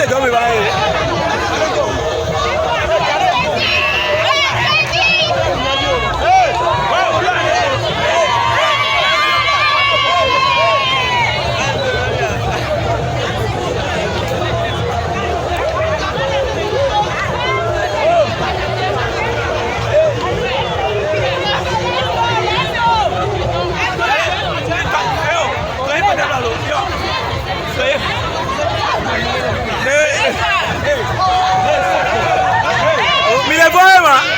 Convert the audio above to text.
Mi le dɔ me va ye. Mi le vɔ ye ma.